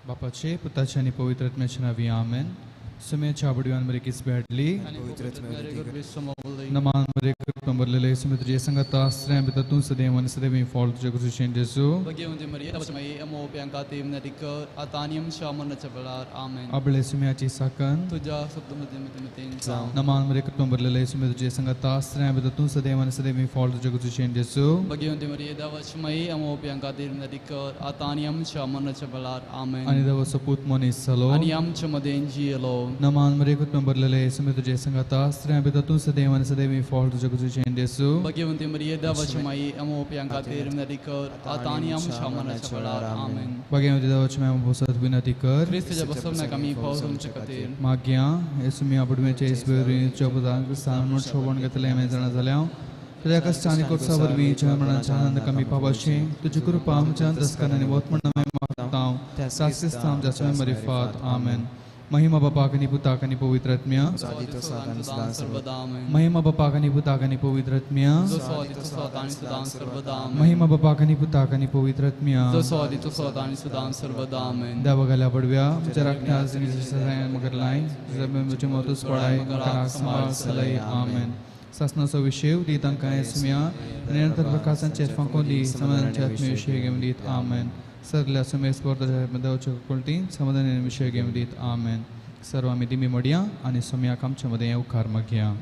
बापाचे, पुताचे आनी पवित्र आत्म्याच्या नांवी आमेन. सुम्याच्या आवडव्यान मरेकीच भेटली. नमान मरे कृपा भरलेले सुमे तुझे संगत आश्रय भितर तूं सदैव आनी सदैव फॉल तुझ्या कृशेन जेजू. आबळे सुम्याची साकन. नमान मरे कृपा भरलेले सुमे तुझे संगत आश्रय भितर तूं सदैव आनी सदैव फॉल तुझ्या कृशेन जेजू. आनी देवाचो पूत मनीस जालो. नमान मरे कृपा भरलेले सुमे तुझे संगत आश्रय भितर तूं सदैव आनी सदैव फॉल तुझ्या कृशेन जेजू. भाग्यवती देवाची माय बसत विनंती कर. माग्या येसुमी आपुडमेचे क्रिस्तान शोभण घेतले आमी जाणा जाल्या तुज्या कश्टांनी कोर्सा वरवीं मरणाच्या आनंद कमी पावशी तुजी कृपा आमच्या अंतस्करणांनी आनी वत म्हण आमी मागता साक्षिस्ताम जाच्या मरिफात आमेन. महिमा बापाक आनी पुताक आनी पवित्र आत्म्या. महिमा बापाक आनी पुताक आनी पवित्र आत्म्या. महिमा बापाक आनी पुताक आनी पवित्र आत्म्या. देवा गेल्या पडव्या आमच्या राखण्या मगर लाय तुझ्या मोतूच पडाय सांबाळ सलय आमेन. सासनाचो विशेव दी तांकां येसुम्या निरंतर प्रकाशांचेर फांकोन दी समाधानाच्या आत्मविशय घेवन दीत आमेन. सगल्या सुमेस देवाच्या कुलटीन समाधान विशय घेवन दीत आमेन. सर्व आमी दिमी मोडया आनी सोम्याक आमच्या मदें उपकार मागया.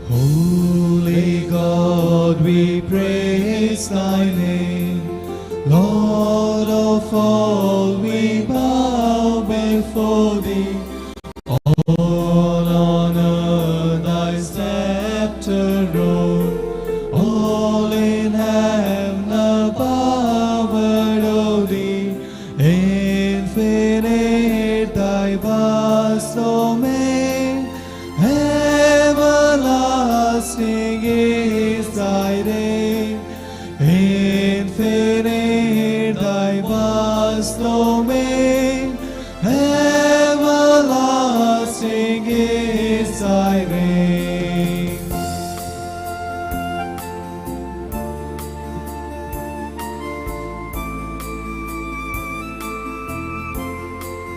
Holy God, we praise thy name. Lord of all, we bow before thee. All honor thy scepter roll. All in heaven above adore thee. Infinite thy vast domain. Everlasting is thy reign. Infinite thy vast domain. Everlasting is thy reign.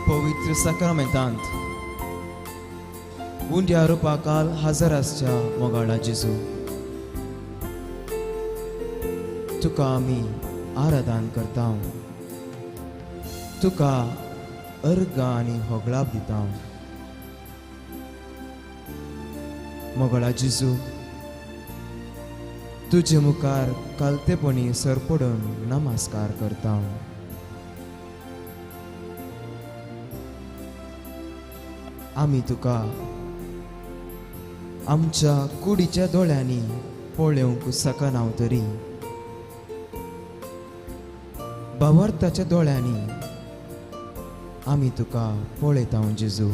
पवित्र साक्रामेंतांत उंड्या रुपाकाल हजर आसच्या मोगाळा जेजू, तुका आमी आराधन करता, तुका अर्गां आनी होगळाप दिता. मोगाळा जेजू, तुजे मुखार कालतेपणी सरपडून नमस्कार करता. आमी तुका आमच्या कुडीच्या दोळ्यांनी पळोवंक शकना तरी भावार्थाच्या दोळ्यांनी आमी तुका पळयता जेजू.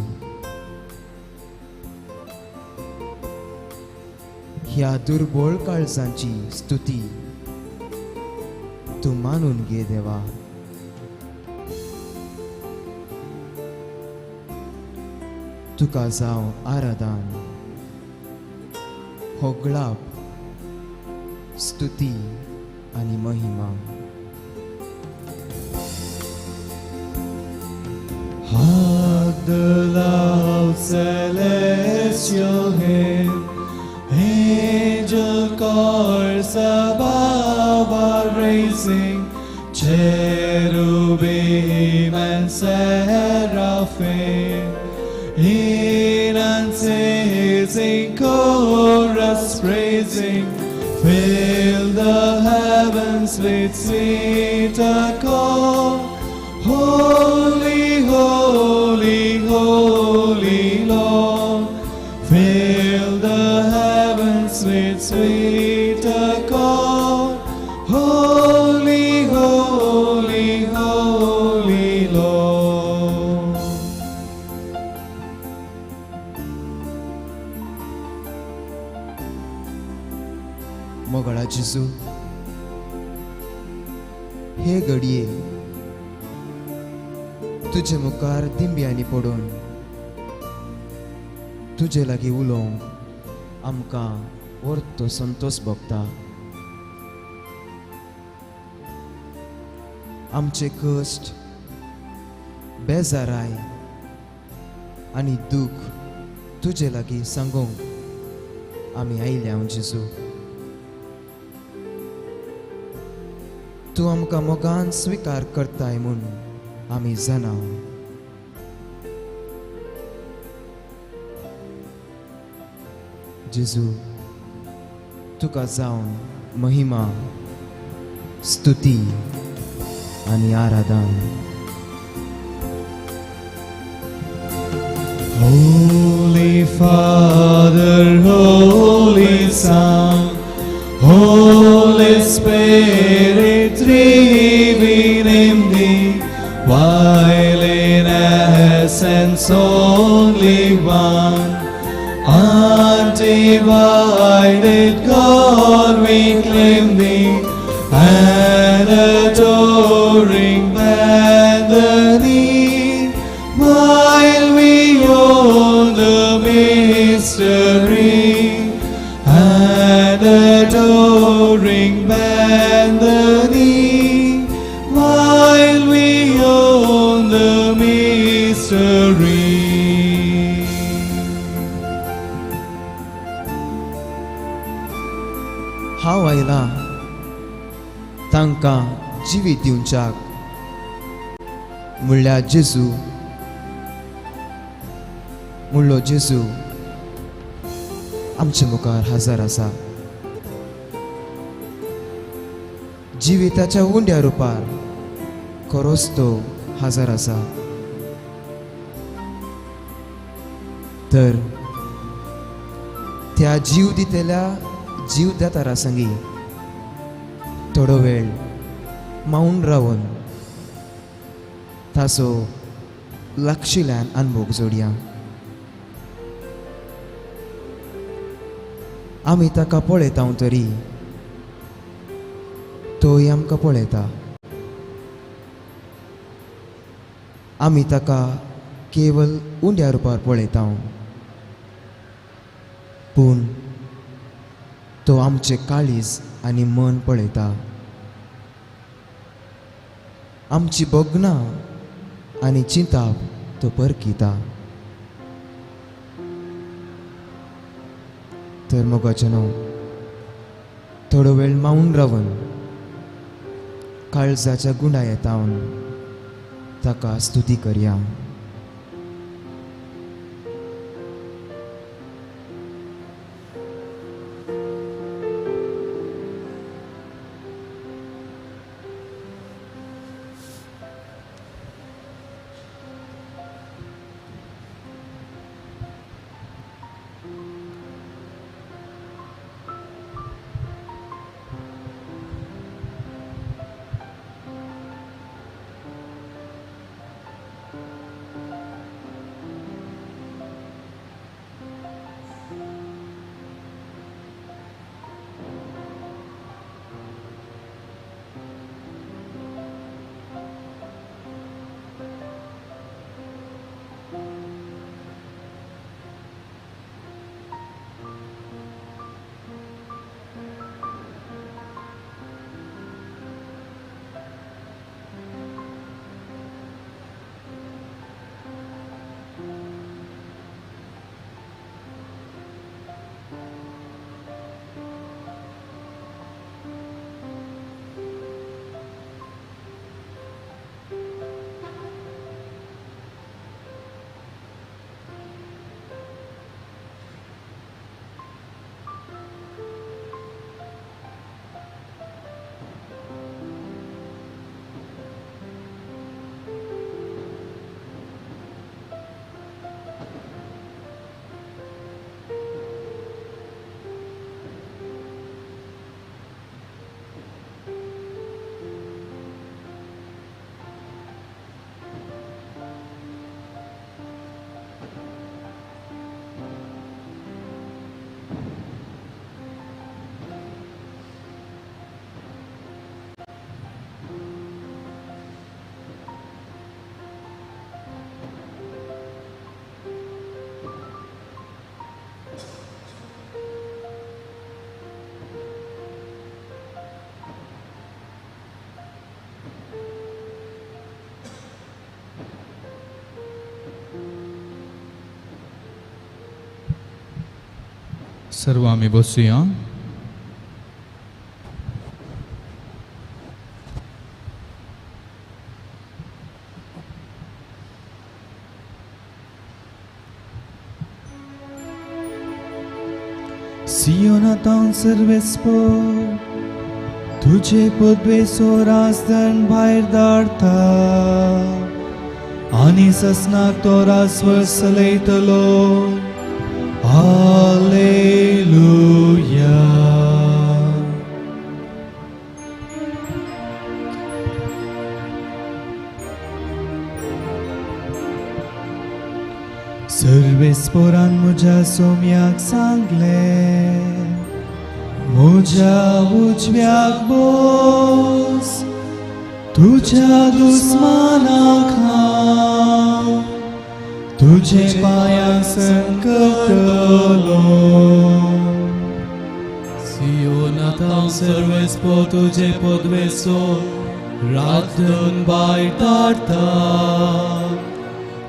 ह्या दुर्बळ काळजांची स्तुती तूं मानून घे देवा. तुका जावं आराधन, होगळाप, स्तुती आनी महिमा. Hark the loud celestial hymn, angel choirs above are raising, cherubim and seraphim, in unceasing chorus praising, fill the heavens with sweet accord. Holy, holy, holy Lord, fill the heavens with sweet accord. Holy, holy, holy Lord. जेजू, हे घडये तुजे मुखार दिंब्यांनी पडून तुजे लागीं उलोवंक आमकां वर्तो संतोष भोगता. आमचे कश्ट, बेजाराय आनी दूख तुजे लागीं सांगूंक आमी आयल्या जेजू. तूं आमकां मोगान स्विकार करताय म्हूण आमी जाणा. जेजू, तुका जावन महिमा, स्तुती आनी आराधन. Holy Father, Holy Son, Holy Spirit, three we name Thee, while in essence only one. Undivided God, we claim Thee, and adoring bend the knee, while we own the mystery, and adoring bend the knee, while we own the mystery. हांव आयला तांकां जिवीत दिवच्याक, म्हणल्यार जेजू, म्हणलो जेजू आमचे मुखार हजर आसा. जिविताच्या उंड्या रुपार खरोच तो हजर आसा. तर त्या जीव दितल्या जीव दातारा संगी थोडो वेळ मावन रावन ताचो लागशिल्ल्यान अनभोग जोडया. आमी ताका पळयता तरी तोय आमकां पळयता. आमी ताका केवल उंड्या रुपार पळयता, पूण तो आमचें काळीज आनी मन पळयता. आमची भोगणां आनी चिंताप तो परखिता. तर मोगाचें न्हू, थोडो वेळ मावन रावन काळजाच्या गुंडा येतावन ताका स्तुती करया. सर्व आमी बसुया. सियोनातावन सर्वेस्पोर तुझे पदवेसो राजदंड भायर धाडता आनी ससनाक तो रासवर चलयतलो. हालेलुया. सर्वेस्पोरान म्हज्या सोम्याक सांगलें, म्हज्या उजव्याक बोस, तुज्या दुस्मानाक हांव तुजे पांयां संकटलो. सियोनातावन सर्वेस्पोर तुजे पदवेसो राजदंड भायर धाडता,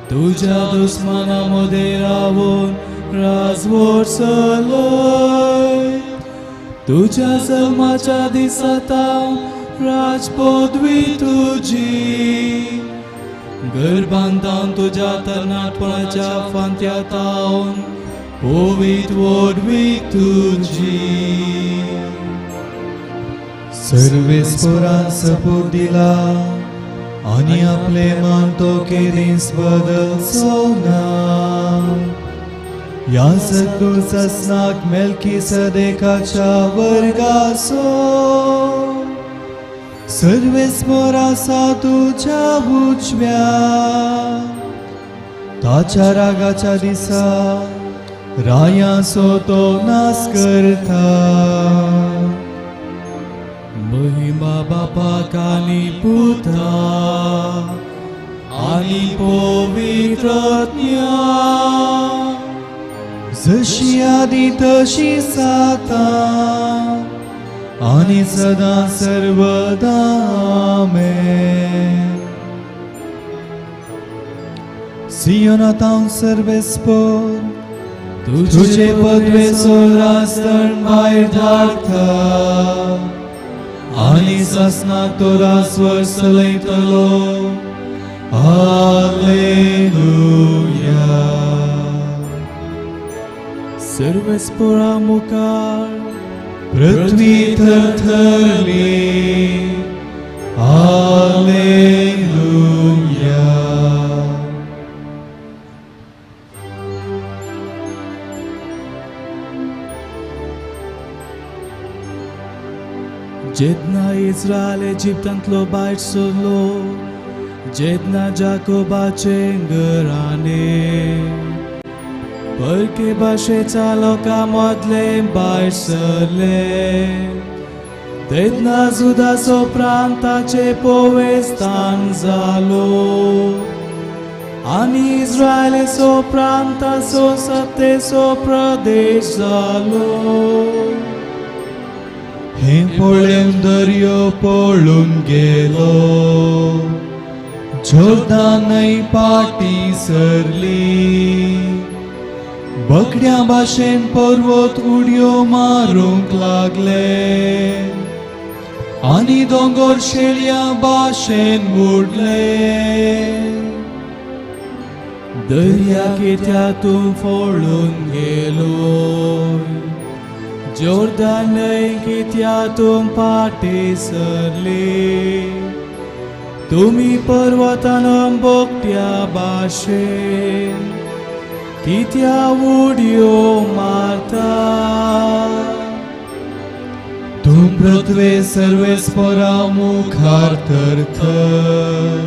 तुज्या दुस्माना मदें रावून राजवट चलय. तुज्या जल्माच्या दिसा तावन राजपदवी तुजी, गर्भांतावन तुज्या तरणाटपणाच्या फांत्या तावन पवित्र व्हडवीक तुजी. सर्वेस्पोरान सपूत दिला आनी आपले मन तो केदींच बदलचो ना. ह्या सद्गुण ससनाक मेल्कीसदेकाच्या वर्गाचो सर्वेस्पोर आसा तुज्या उजव्या, ताच्या रागाच्या दिसा रायांचो तो नाश करता. महिमा बापाक आनी पुताक आनी पवित्र आत्म्याक, जशी आदी तशी आतां आनी सदां सर्वदा. आमेन. सियोनातावन सर्वेस्पोर तुझे पदवेसो राजदंड भायर धाडता आनी ससनाक तो रासवर चलयतलो. हालेलुया. सर्वेस्पोरा मुखार पृथ्वी थरथरली. हालेलुया. जेदना इस्रायल इजिप्तांतलो भायर सरलो, जेदना जाकोबाचें घराणें परके भाशेच्या लोकां मदलें भायर सरलें, तेन्ना जुदाचो प्रांताचें पवेस्थान जालो आनी इस्रायलाचो प्रांताचो सत्तेचो प्रदेश जालो. हें पळोवन दर्यो पळून गेलो, जोर्दान न्हंय फाटीं सरली, बकड्यां भाशेन पर्वत उडयो मारूंक लागले आनी दोंगर शेळयां भाशेन उडले. दर्या कित्याक तूं फोडून गेलो, जोर्दान न्हंय कित्याक तूं फाटीं सरली, तुमी पर्वतान बोकट्या भाशेन कित्याक उडयो मारता. तूं पृथ्वे सर्वेस्पोरा मुखार थरथर,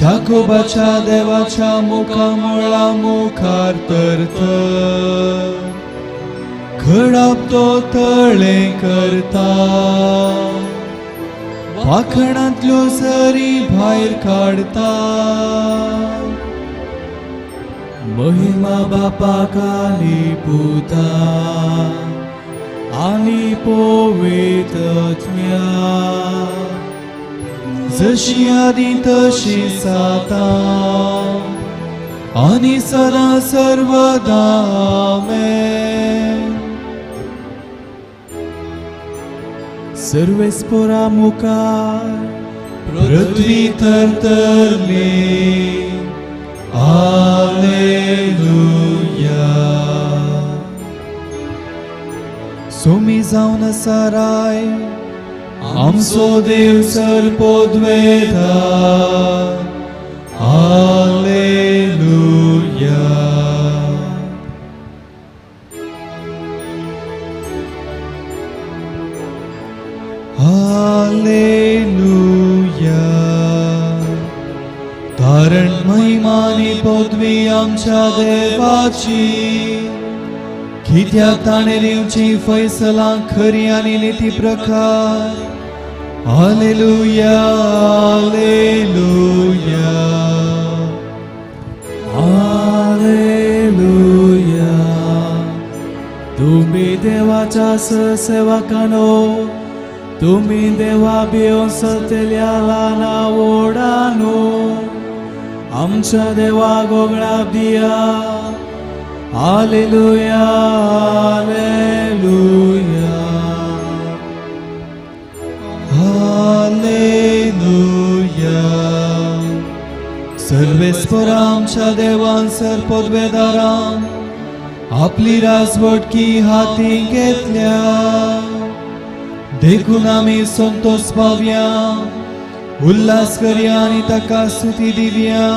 जाकोबाच्या देवाच्या मुखामळा मुखार थरथर, खडाप तो तळें करता, पाखणांतल्यो सरी भायर काडता. महिमा बापाक आनी पुताक आनी पवित्र आत्म्याक, जशी आदी तशी आतां आनी सदां सर्वदा. आमेन. सर्वेस्पोरा मुखार पृथ्वी थरथरली. हालेलुया. सोमी जावन साराय आमचो देव सरपोदवेता. हालेलुया. हालेलुया. कारण महिमानी पदवी आमच्या देवाची, कित्याक ताणें दिवची फैसलां खरी आनी निती प्रकार. Hallelujah, hallelujah. हालेलुया. तुम्ही देवाच्या सेवकानो, तुम्ही देवा भिवन सतेल्या ल्हाना व्हडानो, आमच्या देवा गोगळाप दिया. Hallelujah, hallelujah. हालेलुया. सर्वेस्पर आमच्या देवान सरपदवेदारान आपली राजवटकी हाती घेतल्या, देखून आमी संतोष पावया, उल्हास करया आनी ताका स्तुती दिवया.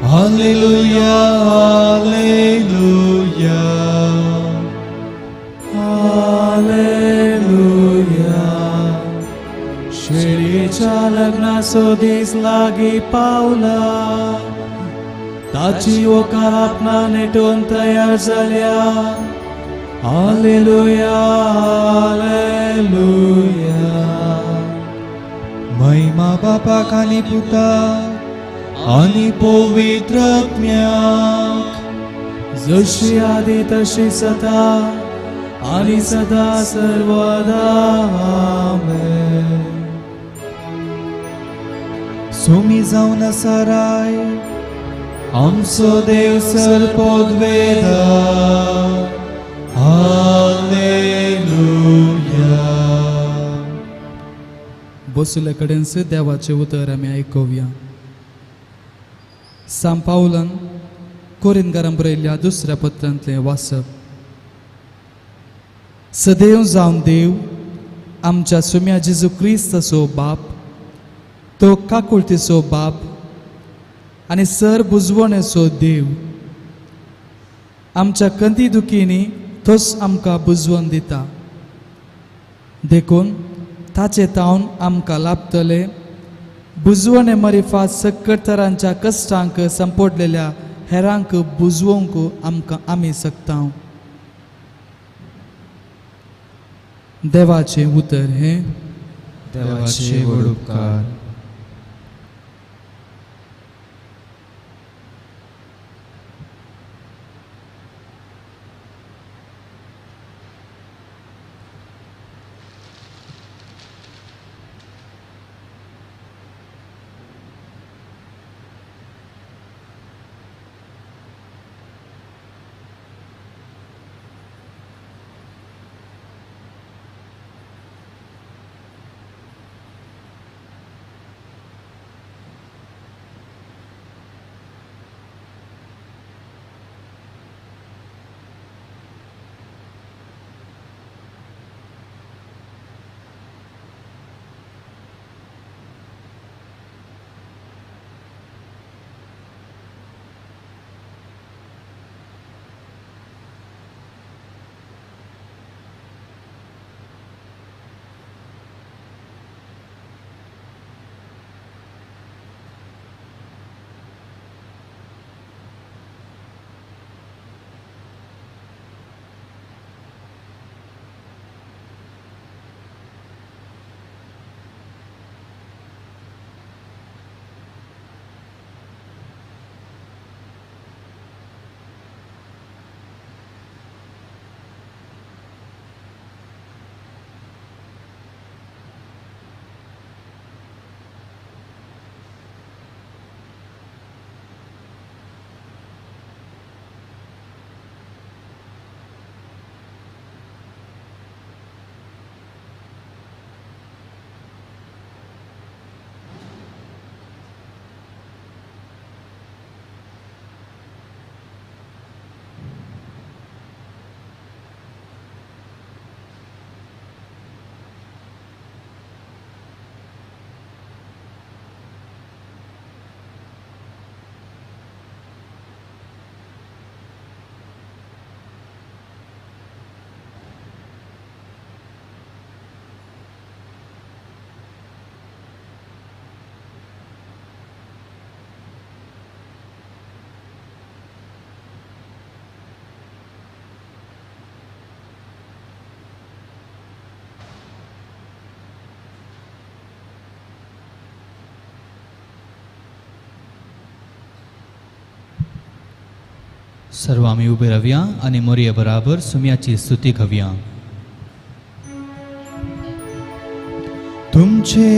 Hallelujah, hallelujah. हालेलुया. शेळयेच्या लग्नाचो दीस लागीं पावला, ताची ओकार आपणा नेटून तयार जाल्या. Hallelujah, hallelujah. महिमा बापाक आनी पुताक आनी पवित्र आत्म्याक, जशी आदी तशी सदा आनी सदा सर्वदा. आमेन. सोमी जावन साराय आमचो देव सरपोदवेदा. हालेलुया. बसुले कडेन देवाचें उतर आमी आयकुया. सांत पावलान कोरिंदकारांक बरयल्ल्या दुसऱ्या पत्रांतलें वाचप. सदैव जावन देव आमच्या सुम्या जेजू क्रिस्ताचो बाप, तो काकुळतीचो बाप आनी सर बुजवणेचो देव, आमच्या कंदी दुखींनी तोच आमकां बुजवण दिता. देखून ताचे तावन आमकां लाभतले बुजवणे मरिफात सकट तरांच्या कश्टांक संपोडलेल्या हेरांक बुजवंक आमकां आमी शकता. देवाचें उतर हें देवाचे व्हड उपकार. सर्व आमी उबे रावया आनी मोरये बराबर सुम्याची स्तुती घेवया. तुमचे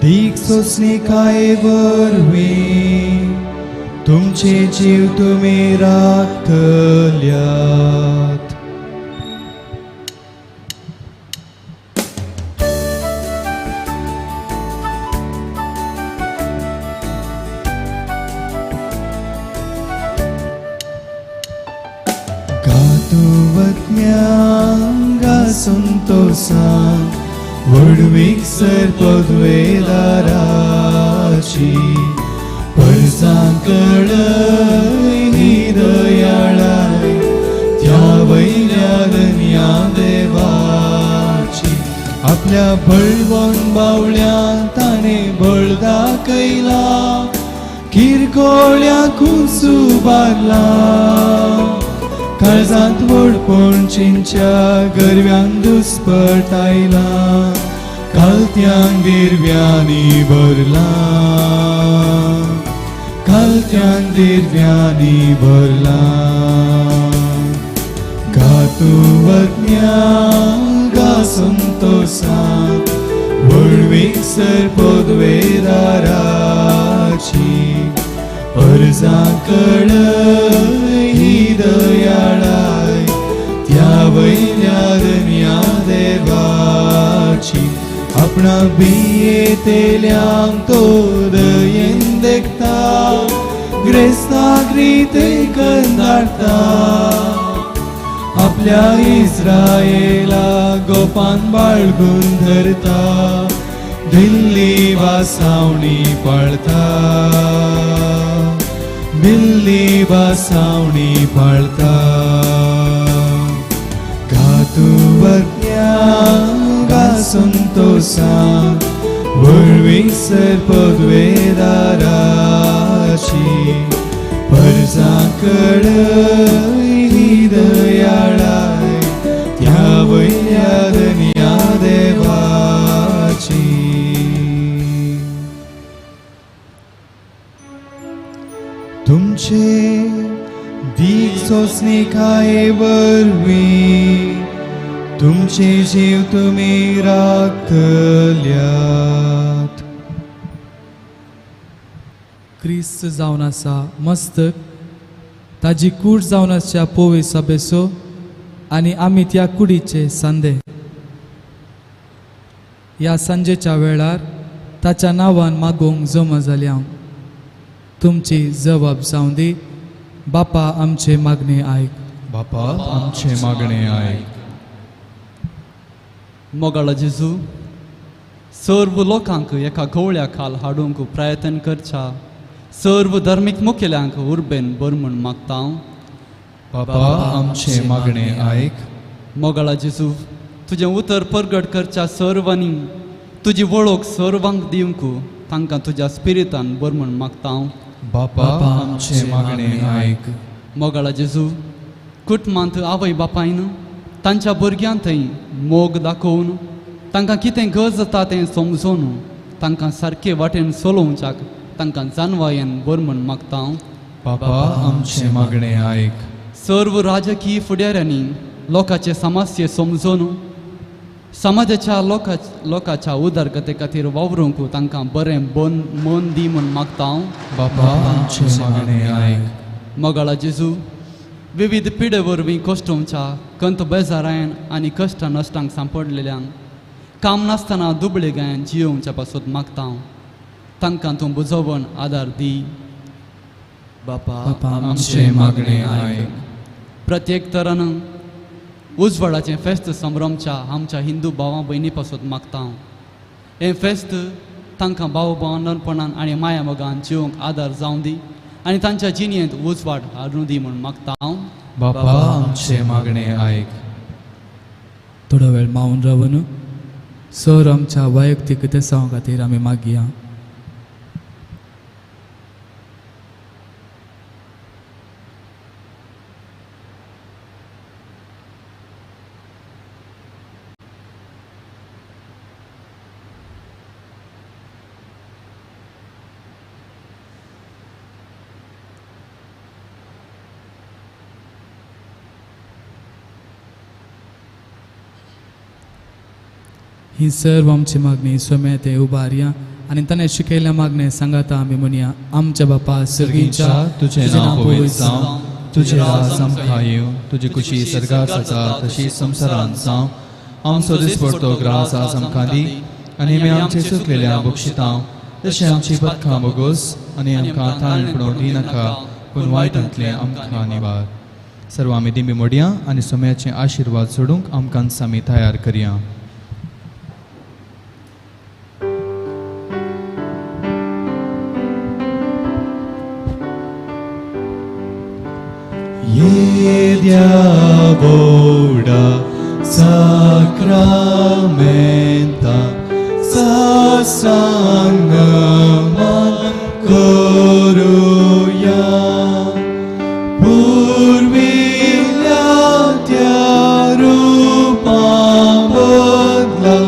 दीक सोंसणीकाये वरवीं तुमचे जीव तुमी राखतल्यात. गातुवत्म्यांगा संतोषान व्हडवीक सर पदवेदाराची परसां कळय दयाळाय त्या वयल्या धन्या देवाची. आपल्या बळवण बावळ्यान ताणें बळ दाखयला, किरकोळ्या कुसू बारला. काळजांत व्हडपण चिंच्या गर्व्यान दुस्पट आयला, कालत्यान दिरव्यांनी भरला, कालत्यान दिरव्यांनी भरला. गातुवज्ञा गा संतोषान व्हडवीक सर पदवेदाराची अर्जां कळय दयाळाय त्या वयल्या धन्या देवाची. आपणा भियेतेल्यांक तो दयेन देखता, ग्रेस्ताक रिते कंदारता. आपल्या इस्रायेला गोपान बाळगून धरता, दिल्ली वासावणी पाळता, दिल्ली वासावणी पाळता. गातुवज्ञा गा संतोषान व्हडवीक सर पदवेदाराची परजां कळय दयाळाय त्या वयल्या धन्या देवाची. तुमचे दीक सोंसणीकाये वरवीं तुमचे जीव तुमी राखतल्यात. क्रिस्त जावन आसा मस्तक, ताजी कूड जावन आसच्या पोवे सभेचो आनी आमी त्या कुडीचे सांदे. ह्या सांजेच्या वेळार ताच्या नांवान मागूंक जमा जाल्या. तुमची जबाब जावं दी. बापा आमचे मागणे आयक. बापा आमचे मागणे आयक. मोगाळा जेजू, सर्व लोकांक एका गवळ्या खाल हाडूंक प्रयत्न करच्या सर्व धर्मीक मुखेल्यांक उर्बेन बर म्हूण मागता. बापा आमचे मागणे आयक. मोगाळा जेजू, तुजें उतर परगट करच्या सर्वांनी तुजी वळख सर्वांक दिवंक तांकां तुज्या स्पिरितान बर म्हूण मागता. बापा आमचे मागणे आयक. मोगाळा जेजू, कुटुंबांत आवय बापायन तांच्या भुरग्यां थंय मोग दाखोवन तांकां कितें गरज जाता तें समजून तांकां सारके वाटेन चलोवच्याक तांकां जानवायेन बर म्हूण मागता. बापा आमचे मागणे आयक. सर्व राजकीय फुडाऱ्यांनी लोकांचे समस्ये समजून समाजाच्या लोकांच्या उदरगते खातीर वावरूंक तांकां बरें मन दी म्हूण मागता. बापा आमचे मागणे आयक. मोगाळा जेजू, विविध पिडे वरवीं कश्टोवच्या कंत बेजारायन आनी कश्ट नश्टांक सांपडलेल्यांक काम नासतना दुबळे गायन जियोवच्या पासत मागता. तांकां तूं बुजोवन आदार दी. बापा आमचे मागणे आयक. प्रत्येक तरान उजवाडाचें फेस्त संभ्रमच्या आमच्या हिंदू भावां भयणी पासत मागता. हें फेस्त तांकां भाव भावंडपणान आनी माया मोगान जिवंक आदार जावं दी आनी तांच्या जिणेंत उजवाड हाडूं दी म्हूण मागता. बापा आमचे मागणे आयक. थोडो वेळ मावन रावन सर आमच्या वैयक्तीक देसांव खातीर आमी मागया. ही सर्व आमची मागणी सोम्या ते उबारया आनी ताणें शिकयल्ल्या मागणें सांगाता आमी म्हणया. आमच्या बापा सर्गीच्या, तुजें नांव पवित्र जावं, तुजें राज आमकां येवं, तुजी खुशी सर्गार जाता तशी संवसारांत जावं. आमचो दिसपडतो ग्रास आज आमकां दी आनी आमी आमचे चुकलेल्या बक्षितां तशें आमची पथकां बोगोस आनी आमकां ताण पडोवंक दिनाका, पूण वायटांतलें आमकां निवार. सर्व आमी दिंबी मोडया आनी सोम्याचे आशिर्वाद सोडूंक आमकां आमी तयार करया. येद्या बोडा साक्रामेंता साष्टांग नमन करूया. पुर्विल्ल्या त्या रुपा बदला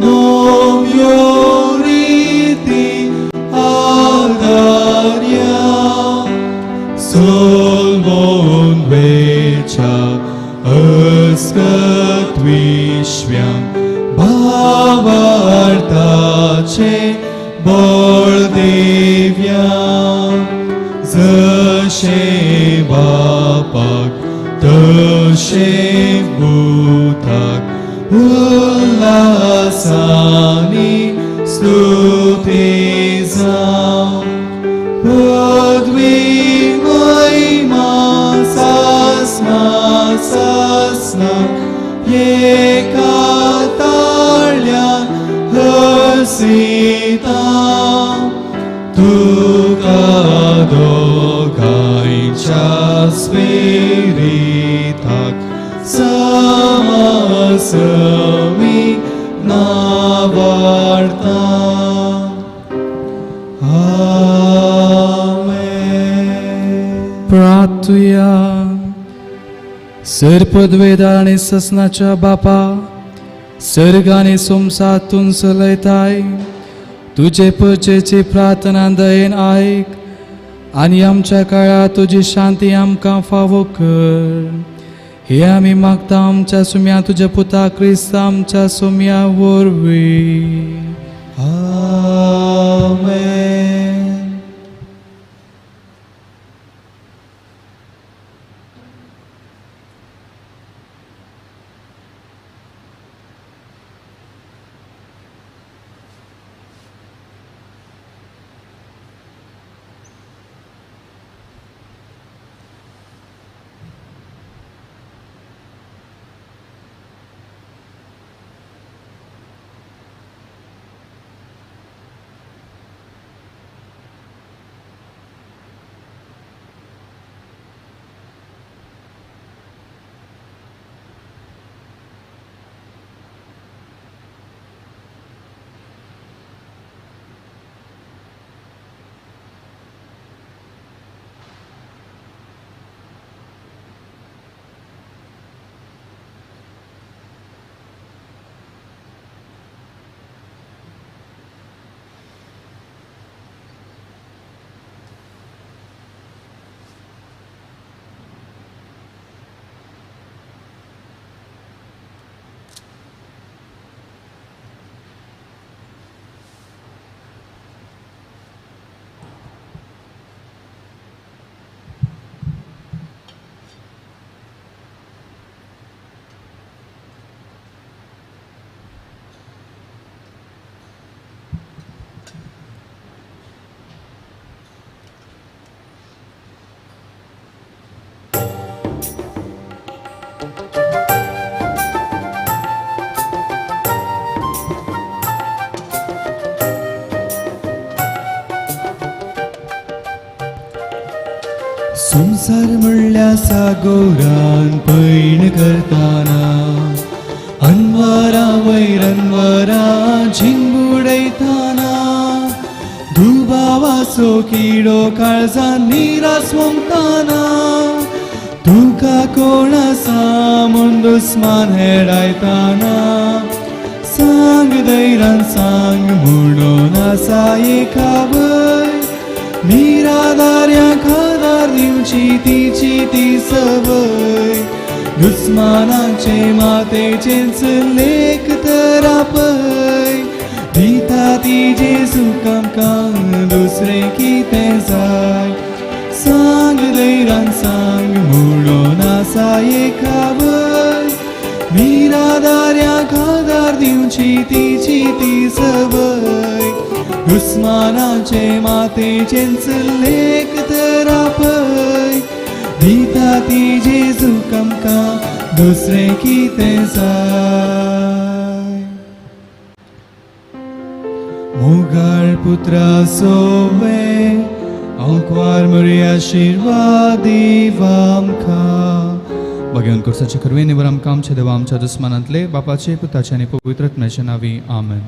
नव्यो रिती आदारया. सोलवून वेच्या अस्कत विश्व्यांक भावार्थाचे बळ दिव्या. जशें बापाक तशें पुताक उल्हासांनी स्तुती जावं. पदवी महिमा सासना सासना एका ताळ्यान हसिता. तुका दोगांयच्या स्पिरिताक समसमी नावाडता. आमेन. प्रार्थुया. सर्पद्वेदार आनी ससनाच्या बापा, सर्ग आनी संवसारांतून चलयताय तुजे परचेची प्रार्थना दयेन आयक आनी आमच्या काळार तुजी शांती आमकां फावो कर. हे आमी मागता आमच्या सुम्या तुज्या पुता क्रिस्त आमच्या सुम्या वरवीं. आमेन. संसार म्हणल्या सागोरान पैण करताना अनवरा वैर अनवरा झिंगुडयताना दुबावाचो किडो काळजान निरास वमताना तुका कोण आसा म्हूण दुस्मान हेडायताना सांग धैर्यान सांग म्हणून आसा एका वय निराधाऱ्या खादार दिवची तिची ती सवय. दुस्मानाचे मातेचेंच लेख तर आपय दिता ती जेजूक आमकां दुसरें कितें जाय सांग धैरान सांग म्हणून आसा एक आवय निराधाऱ्याक आदार दिवची तिची ती संवय दुस्मानाचे मातेचेंच लेख तर आपय दिता ती जेजूक आमकां दुसरें कितें जाय मोगाळ पुत्रा सोवे अंकवार मुरी आशिर्वाद दीव आमकां. भगवान कोर्साचे करवे निवर आमकां आमच्या देवा आमच्या दुस्मानांतले बापाचे पुताचे आनी पवित्र आत्म्याच्या नांवी आमेन.